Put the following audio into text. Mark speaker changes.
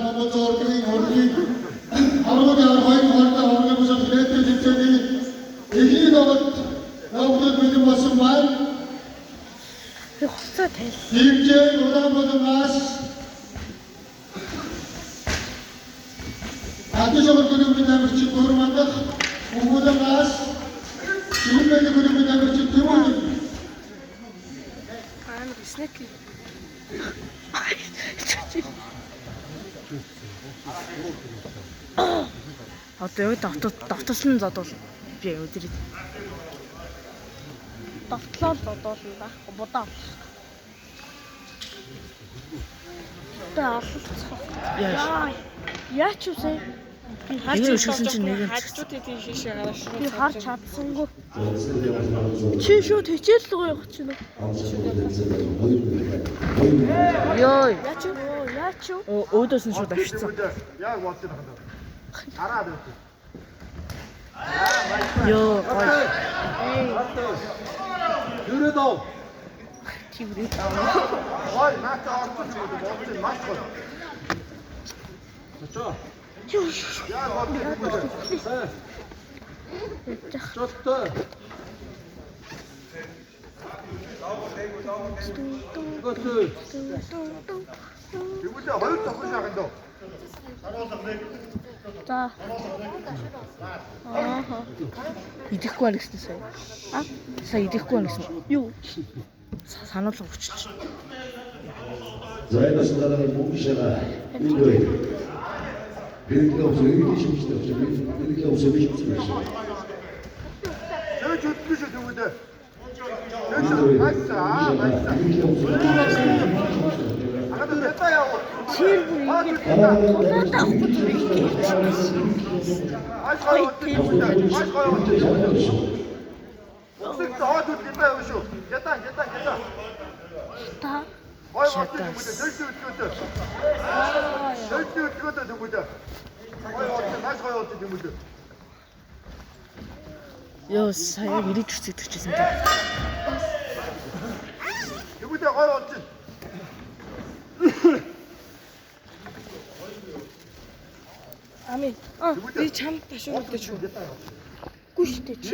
Speaker 1: Монгол зургийн урлагийн харгууны 12 дугаар урлагийн бусад хэтэр хэмжээний эхний тоглолт явагдаж бэлэн болсон байна.
Speaker 2: Би хувцас тайл.
Speaker 1: Дивжээ Улаанбаатараас Адишогор гүрэмийн тамирчин Гүрмандах, Хүмүүлангаас Жирэмбэли гүрэмийн тамирчин Тэмүүжин.
Speaker 2: Амар снеки.
Speaker 3: Одоо яг довтолсон зодуул би өдөр
Speaker 2: Довтлоо л зодуулна да. Будаа. Одоо алалцах.
Speaker 3: Яа.
Speaker 2: Яа ч үсэ. Би харж
Speaker 3: Нэг өшгсөн чинь нэг юм
Speaker 4: хажууд тийм шишээ гараа шууд.
Speaker 2: би харж чадсангүй. Чи шууд хичээл рүү явах чинь үү?
Speaker 3: Йой.
Speaker 2: Яа ч үү? Яа ч үү?
Speaker 3: Өөдөөс нь шууд авчирсан.
Speaker 5: Яг болж байгаа юм. Хараад өгдөө.
Speaker 3: Йоо гоё.
Speaker 5: Юрэ доо.
Speaker 2: Чиврээ.
Speaker 5: Гой наач орсон ч гэдэг болж байна маш гоё. Цочоо. Яг болж байна. Сайн. Жолтой. Гөлөө. Тэгвэл хоёр зохион шахах дөө.
Speaker 2: За. Аа.
Speaker 3: Идэхгүй байна гэсэн сая.
Speaker 2: А?
Speaker 3: Сая идэхгүй байна гэсэн.
Speaker 2: Юу?
Speaker 3: Сануулга өгчилж.
Speaker 6: За энэ бас дараа нь мөнгө шагаа энэ вэ. Хэрэглээ ус хэрэглээ шимжтэй ус хэрэглээ ус биш юм.
Speaker 5: Чөөж хөдлөн шүү тэгвэл.
Speaker 6: Энэ
Speaker 5: Чөөж
Speaker 6: вэ.
Speaker 5: хайсаа хайсаа.
Speaker 6: Хэрэглээ ус.
Speaker 5: Агаад ятаа яав.
Speaker 2: Тэр бүр ингэ тулаад авахгүй зүрх ингэ.
Speaker 5: Маш гоё болж байна. Маш гоё болж байна. Усыг хоод үл ятаа яв шүү. Ятаа ятаа ятаа.
Speaker 2: Та.
Speaker 5: Гой болж байна тэгвэл чөөж хөдлөөдөө. Чөөж хөдлөөдөө тэгвэл. Гой болж байна. Маш гоё болж байна тэгвэл.
Speaker 3: Йоо сая яг ирэж үсгдэг чийсэн тийм.
Speaker 5: Тэгвэл гой болж байна.
Speaker 4: Ами. Би чамд ташуу үлдээч үү?
Speaker 2: Үгүй шүү дээ. Чи